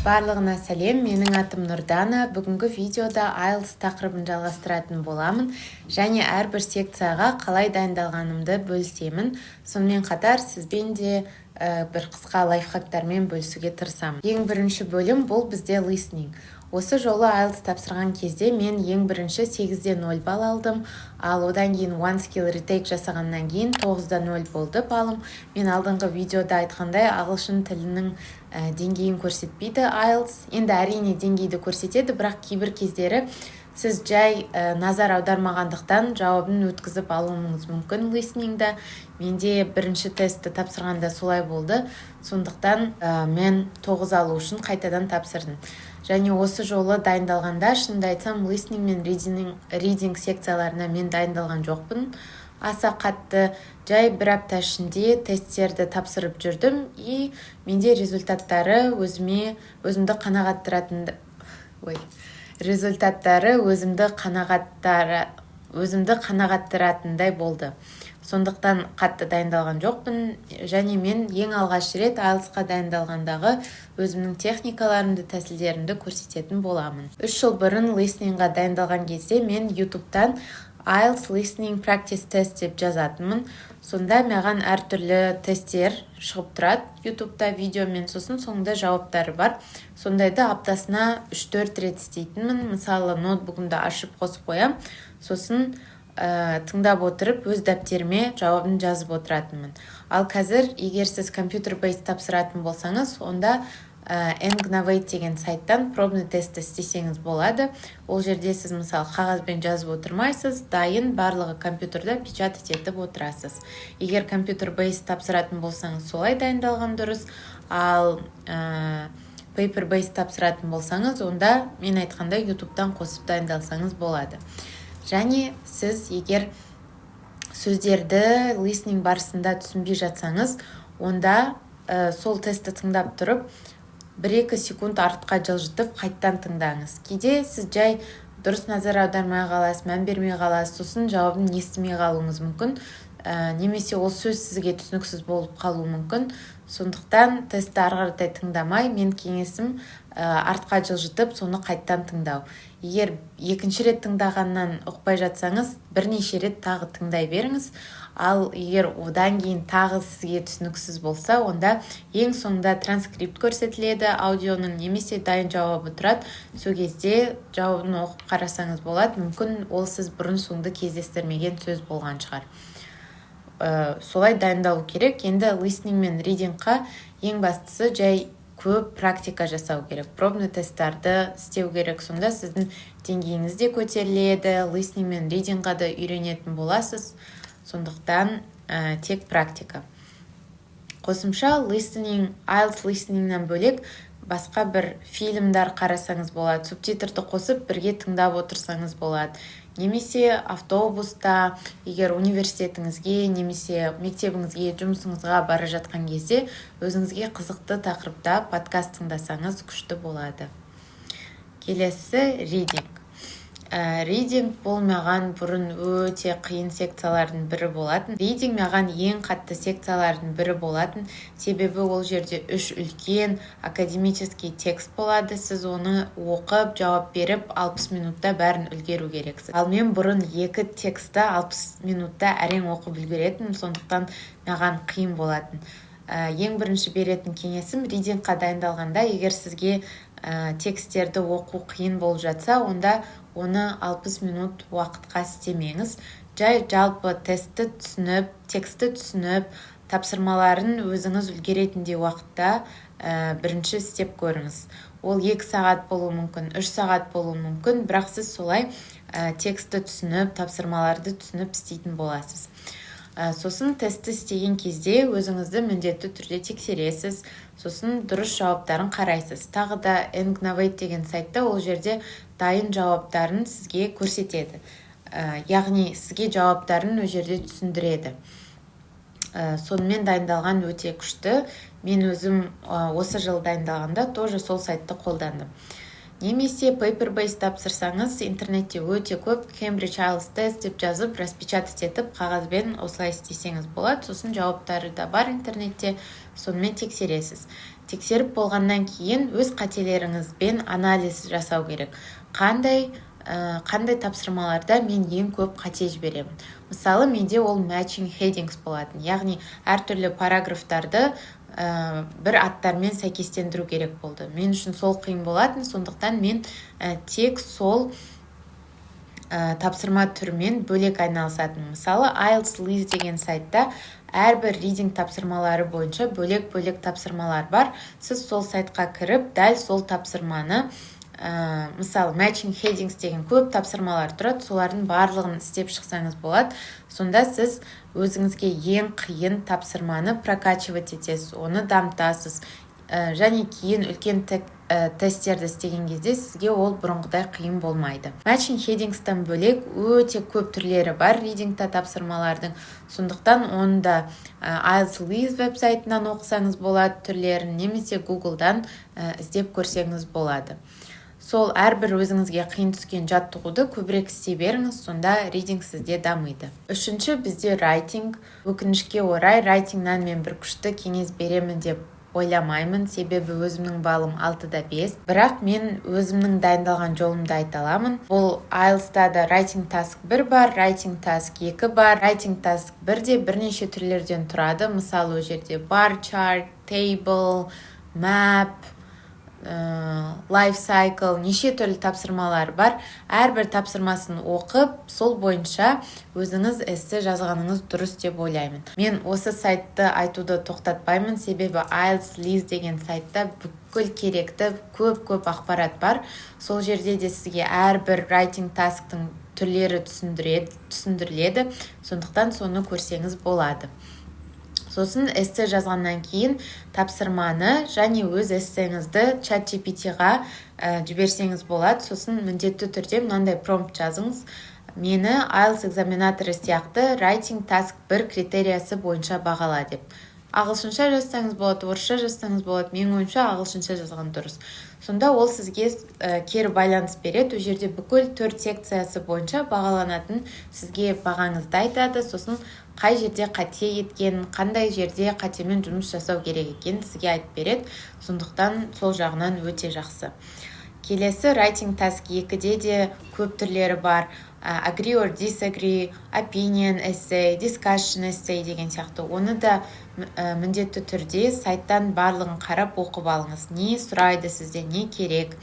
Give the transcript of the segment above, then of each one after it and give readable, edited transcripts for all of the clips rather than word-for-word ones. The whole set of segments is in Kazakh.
Барлығына сәлем! Менің атым Нұрдана. Бүгінгі видеода IELTS тақырыбын жалғастыратын боламын және әрбір секцияға қалай дайындалғанымды бөлісемін. Сонымен қатар сізбен де бір қысқа лайфхактармен бөлісуге тырысамын. Ең бірінші бөлім бұл бізде listening. Осы жолы IELTS тапсырған кезде мен ең бірінші 8,0 балл алдым, ал одан кейін One Skill Retake жасағаннан кейін 9,0 болды балым. Мен алдыңғы видеода айтқандай, ағылшын тілінің деңгейін көрсетпейді IELTS. Енді, әрине, деңгейді көрсетеді, бірақ кейбір кездері сіз жай назар аудармағандықтан жауабын өткізіп алуыңыз мүмкін listening да. Менде бірінші тестті тапсырғанда солай болды, сондықтан мен 9 алу үшін қайтадан тапсырдым. Және осы жолы дайындалғанда, шынымды айтсам, listening мен reading секцияларына мен дайындалған жоқпын аса қатты. Жай бір апта ішінде тесттерді тапсырып жүрдім, и менде результаттары өзіме өзімді қанағаттыратын, ой, результаттары өзімді қанағаттыратындай болды. Сондықтан қатты дайындалған жоқпын. Және мен ең алғаш рет IELTS-қа дайындалғандағы өзімнің техникаларымды, тәсілдерімді көрсететін боламын. 3 жыл бұрын listening ға дайындалған кезде мен Ютубтан «IELTS listening practice test» деп жазатынмын. Сонда маған әртүрлі тесттер шығып тұрады Ютубта видеомен, сосын соңында жауаптары бар. Сондайды аптасына 3-4 рет істейтінмін. Мысалы, ноутбугымды ашып қосып қоямын, сосын тыңдап отырып, өз дәптеріме жауабын жазып отыратынмын. Ал қазір, егер сіз computer based тапсыратын болсаңыз, онда Engnovate деген сайттан пробный тестті істесеңіз болады. Ол жерде сіз, мысалы, қағазбен жазып отырмайсыз, дайын барлығы компьютерда, печатать етіп отырасыз. Егер computer based тапсыратын болсаңыз, солай дайындалған дұрыс. Ал paper based тапсыратын болсаңыз, онда мен айтқандай Ютубтан қосып дайындалсаңыз болады. Және сіз егер сөздерді listening барысында түсінбей жатсаңыз, онда сол тестті тыңдап тұрып, 1-2 секунд артқа жылжытып, қайттан тыңдаңыз. Кейде сіз жай дұрыс назар аудармай қаласыз, мән бермей қаласыз, сосын жауабын естімей қалуыңыз мүмкін немесе ол сөз сізге түсініксіз болып қалуы мүмкін. Сондықтан тестті ары қаратай тыңдамай, мен кеңесім артқа жылжытып, соны қайттан тыңдау. Егер екінші рет тыңдағаннан ұқпай жатсаңыз, бірнеше рет тағы тыңдай беріңіз. Ал егер одан кейін тағы сізге түсініксіз болса, онда ең соңында транскрипт көрсетіледі аудионың немесе дайын жауабы тұрады. Сол кезде жауабын оқып қарасаңыз болады. Мүмкін, ол сіз бұрын соңды кездестірмеген сөз болған шығар. Солай дайындалу керек. Енді listening мен reading қа ең бастысы жай көп практика жасау керек, пробный тесттарды істеу керек. Сонда сіздің деңгейіңіз де көтеріледі, listening мен reading ға да үйренетін боласыз. Сондықтан тек практика. Қосымша listening, IELTS listening нан бөлек басқа бір фильмдар қарасаңыз болады, субтитрді қосып, бірге тыңдап отырсаңыз болады. Немесе автобуста, егер университетіңізге немесе мектебіңізге, жұмысыңызға бара жатқан кезде өзіңізге қызықты тақырыпта подкаст тыңдасаңыз, күшті болады. Келесі reading. Reading бұл маған бұрын өте қиын секциялардың бірі болатын. Reading маған ең қатты секциялардың бірі болатын, себебі ол жерде үш үлкен академический текст болады. Сіз оны оқып, жауап беріп, 60 минутта бәрін үлгеру керексіз. Ал мен бұрын екі текстті 60 минутта әрең оқып үлгеретінмін, сондықтан маған қиын болатын. Ең бірінші беретін кеңесім: reading қа дайындалғанда, егер сізге тексттерді оқу қиын болып жатса, онда оны 60 минут уақытқа істемеңіз. Жай жалпы тестті түсініп, текстті түсініп, тапсырмаларын өзіңіз үлгеретіндей уақытта бірінші істеп көріңіз. Ол 2 сағат болуы мүмкін, 3 сағат болуы мүмкін, бірақ сіз солай текстті түсініп, тапсырмаларды түсініп істейтін боласыз. Сосын тестті істеген кезде өзіңізді міндетті түрде тексересіз, сосын дұрыс жауаптарын қарайсыз. Тағы да Engnovate деген сайтта, ол жерде дайын жауаптарын сізге көрсетеді, яғни сізге жауаптарын ол жерде түсіндіреді. Сонымен дайындалған өте күшті. Мен өзім осы жыл дайындалғанда тоже сол сайтты қолдандым. Немесе paper based тапсырсаңыз, интернетте өте көп «Cambridge IELTS тест» деп жазып, распечатать етіп, қағазбен осылай істесеңіз болады. Сосын жауаптары да бар интернетте, сонымен тексересіз. Тексеріп болғаннан кейін өз қателеріңізбен анализ жасау керек: қандай тапсырмаларда мен ең көп қате жіберемін? Мысалы, менде ол matching headings болатын, яғни әртүрлі параграфтарды бір аттармен сәйкестендіру керек болды. Мен үшін сол қиын болатын, сондықтан мен тек сол тапсырма түрімен бөлек айналысатынмын. Мысалы, IELTS Liz деген сайтта әрбір reading тапсырмалары бойынша бөлек-бөлек тапсырмалар бар. Сіз сол сайтқа кіріп, дәл сол тапсырманы, мысалы, matching headings деген көп тапсырмалар тұрады, солардың барлығын істеп шықсаңыз болады. Сонда сіз өзіңізге ең қиын тапсырманы прокачивать етесіз, оны дамытасыз және кейін үлкен тесттерді істеген кезде сізге ол бұрынғыдай қиын болмайды. Matching headings тан бөлек өте көп түрлері бар reading та тапсырмалардың, сондықтан оны да IELTS Liz веб-сайтынан оқысаңыз болады түрлерін немесе Гуглдан іздеп көрсеңіз болады. Сол әрбір өзіңізге қиын түскен жаттығуды көбірек істей беріңіз, сонда reading сізде дамиды. Үшінші бізде writing. Өкінішке орай, writing нан мен бір күшті кеңес беремін деп ойламаймын, себебі өзімнің балым 6,5. Бірақ мен өзімнің дайындалған жолымды айта аламын. Бұл IELTS-та да writing task 1 бар, writing task 2 бар. Writing task 1 де бірнеше түрлерден тұрады. Мысалы, ол жерде bar chart, table, map, life cycle, неше түрлі тапсырмалар бар. Әрбір тапсырмасын оқып, сол бойынша өзіңіз эссе жазғаныңыз дұрыс деп ойлаймын. Мен осы сайтты айтуды тоқтатпаймын, себебі IELTS Liz деген сайтта бүкіл керекті көп-көп ақпарат бар. Сол жерде де сізге әрбір writing task тың түрлері түсіндіріледі, сондықтан соны көрсеңіз болады. Сосын эссе жазғаннан кейін тапсырманы және өз эссеңізді Чат GPT-ға жіберсеңіз болады. Сосын міндетті түрде мынандай промпт жазыңыз: «Мені IELTS экзаменаторы сияқты writing task 1 критериясы бойынша бағала» деп. Ағылшынша жазсаңыз болады, орысша жазсаңыз болады, менің ойымша, ағылшынша жазған дұрыс. Сонда ол сізге кері байланыс береді. Ол жерде бүкіл төрт секциясы бойынша бағаланатын сізге бағаңызды айтады. Сосын қай жерде қате еткенін, қандай жерде қатемен жұмыс жасау керек екенін сізге айтып береді. Сондықтан сол жағынан өте жақсы. Келесі writing task 2-де де көп түрлері бар: agree or disagree, opinion essay, discussion essay деген сияқты. Оны да міндетті түрде сайттан барлығын қарап, оқып алыңыз, не сұрайды сізден, не керек.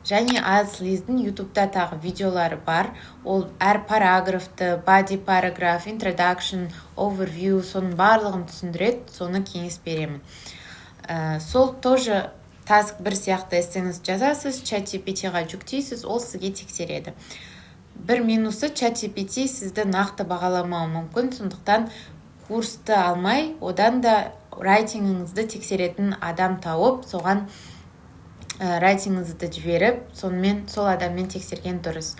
Және IELTS Liz-дің Ютубта тағы видеолары бар. Ол әр параграфты, body paragraph, introduction, overview, соның барлығын түсіндіреді, соны кеңес беремін. Сол тоже task 1 сияқты эссеңізді жазасыз, Чат GPT-ға жүктейсіз, ол сізге тексереді. Бір минусы: Чат GPT сізді нақты бағаламауы мүмкін. Сондықтан курсты алмай, одан да writing іңізді тексеретін адам тауып, соған writing іңізді жіберіп, сонымен сол адаммен тексерген дұрыс.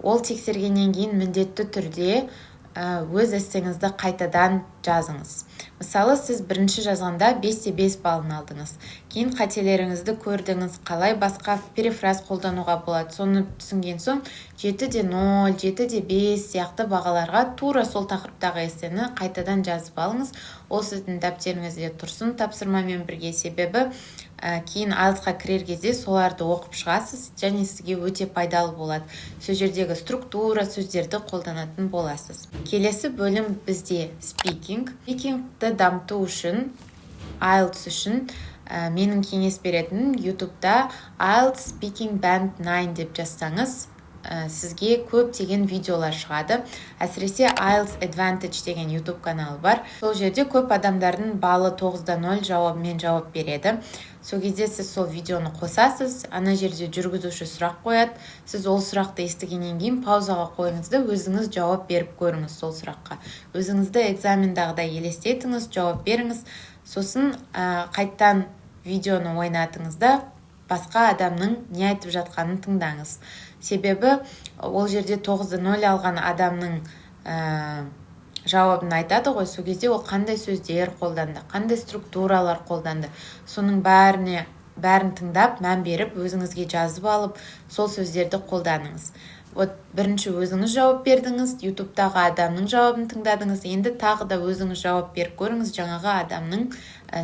Ол тексергеннен кейін міндетті түрде өз эссеңізді қайтадан жазыңыз. Мысалы, сіз бірінші жазғанда 5,5 балын алдыңыз. Кейін қателеріңізді көрдіңіз, қалай басқа перефраз қолдануға болады, соны түсінген соң 7,0, 7,5 сияқты бағаларға тура сол тақырыптағы эссені қайтадан жазып алыңыз. Ол сіздің дәптеріңізде тұрсын тапсырмамен бірге, себебі кейін IELTS-қа кірер кезде соларды оқып шығасыз және сізге өте пайдалы болады. Сол жердегі структура, сөздерді қолданатын боласыз. Келесі бөлім бізде speaking. Speaking ті дамыту үшін, IELTS үшін менің кеңес беретінім: Ютубта IELTS Speaking Band 9 деп жазсаңыз, сізге көптеген видеолар шығады. Әсіресе IELTS Advantage деген YouTube каналы бар. Сол жерде көп адамдардың балы 9,0 жауабымен жауап береді. Сол кезде сіз сол видеоны қосасыз. Ана жерде жүргізуші сұрақ қояды. Сіз ол сұрақты естігеннен кейін паузаға қойыңыз да, өзіңіз жауап беріп көріңіз. Сол сұраққа өзіңізді экзамендағыдай елестетіңіз, жауап беріңіз. Сосын қайттан видеоны ойнатыңыз да, басқа адамның не айтып жатқанын тыңдаңыз. Себебі ол жерде 9,0 алған адамның жауабын айтады ғой. Сол кезде ол қандай сөздер қолданды, қандай структуралар қолданды, соның бәріне, бәрін тыңдап, мән беріп, өзіңізге жазып алып, сол сөздерді қолданыңыз. Вот бірінші өзіңіз жауап бердіңіз, Ютубтағы адамның жауабын тыңдадыңыз, енді тағы да өзіңіз жауап беріп көріңіз, жаңағы адамның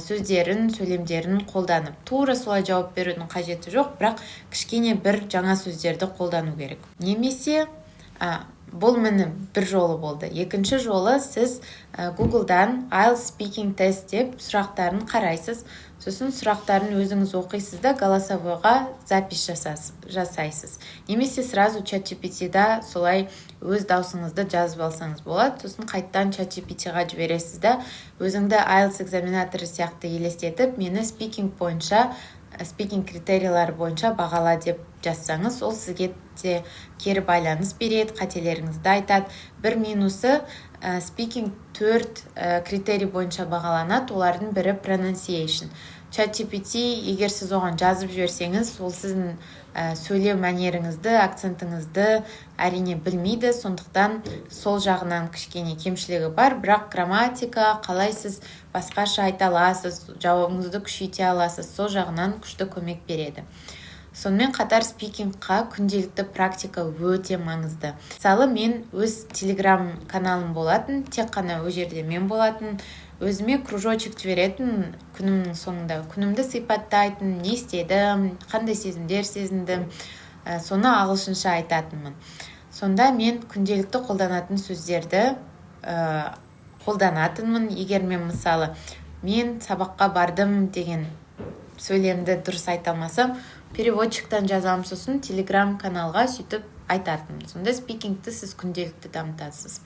сөздерін, сөйлемдерін қолданып. Тура солай жауап берудің қажеті жоқ, бірақ кішкене бір жаңа сөздерді қолдану керек. Немесе бұл, міне, бір жолы болды. Екінші жолы: сіз Гуглдан «IELTS speaking test» деп сұрақтарын қарайсыз, сосын сұрақтарын өзіңіз оқисыз да, голосовойға запись жасайсыз немесе сразу Чат GPT-да солай өз даусыңызды жазып алсаңыз болады. Сосын қайттан Чат GPT-ға жібересіз да, өзіңді IELTS экзаменаторы сияқты елестетіп, мені speaking бойынша, speaking критерийлері бойынша бағала деп жазсаңыз, ол сізге де кері байланыс береді, қателеріңізді айтады. Бір минусы: speaking төрт критерий бойынша бағаланады, олардың бірі pronunciation. Чат GPT, егер сіз оған жазып жіберсеңіз, ол сіздің сөйлеу мәнеріңізді, акцентіңізді, әрине, білмейді. Сондықтан сол жағынан кішкене кемшілігі бар. Бірақ грамматика, қалай сіз басқаша айта аласыз, жауабыңызды күшейте аласыз, сол жағынан күшті көмек береді. Сонымен қатар speaking қа күнделікті практика өте маңызды. Мысалы, мен өз Телеграм каналым болатын, тек қана ол жерде мен болатын. Өзіме кружочек жіберетін, күнімнің соңында күнімді сипаттайтын, не істедім, қандай сезімдер сезіндім, соны ағылшынша айтатынмын. Сонда мен күнделікті қолданатын сөздерді қолданатынмын. Егер мен, мысалы, «мен сабаққа бардым» деген сөйлемді дұрыс айта алмасам, переводчиктан жазамын, сосын Телеграм каналға сөйтіп айтатынмын. Сонда speaking ті сіз күнделікті дамытасыз.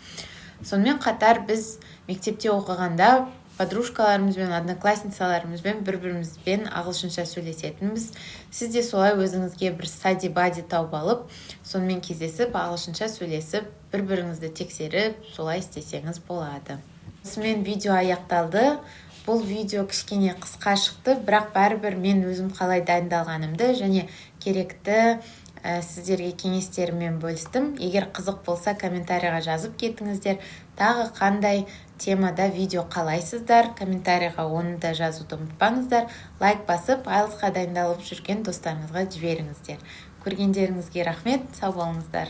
Сонымен қатар біз мектепте оқығанда подружкаларымызбен, одноклассницаларымызбен бір бірімізбен ағылшынша сөйлесетінбіз. Сіз де солай өзіңізге бір study buddy тауып алып, сонымен кездесіп, ағылшынша сөйлесіп, бір біріңізді тексеріп, солай істесеңіз болады. Осымен видео аяқталды. Бұл видео кішкене қысқа шықты, бірақ бәрібір мен өзім қалай дайындалғанымды және керекті сіздерге кеңестеріммен бөлістім. Егер қызық болса, комментарийға жазып кетіңіздер. Тағы қандай темада видео қалайсыздар, комментарийға оны да жазуды ұмытпаңыздар. Лайк басып, IELTS қа дайындалып жүрген достарыңызға жіберіңіздер. Көргендеріңізге рахмет, сау болыңыздар.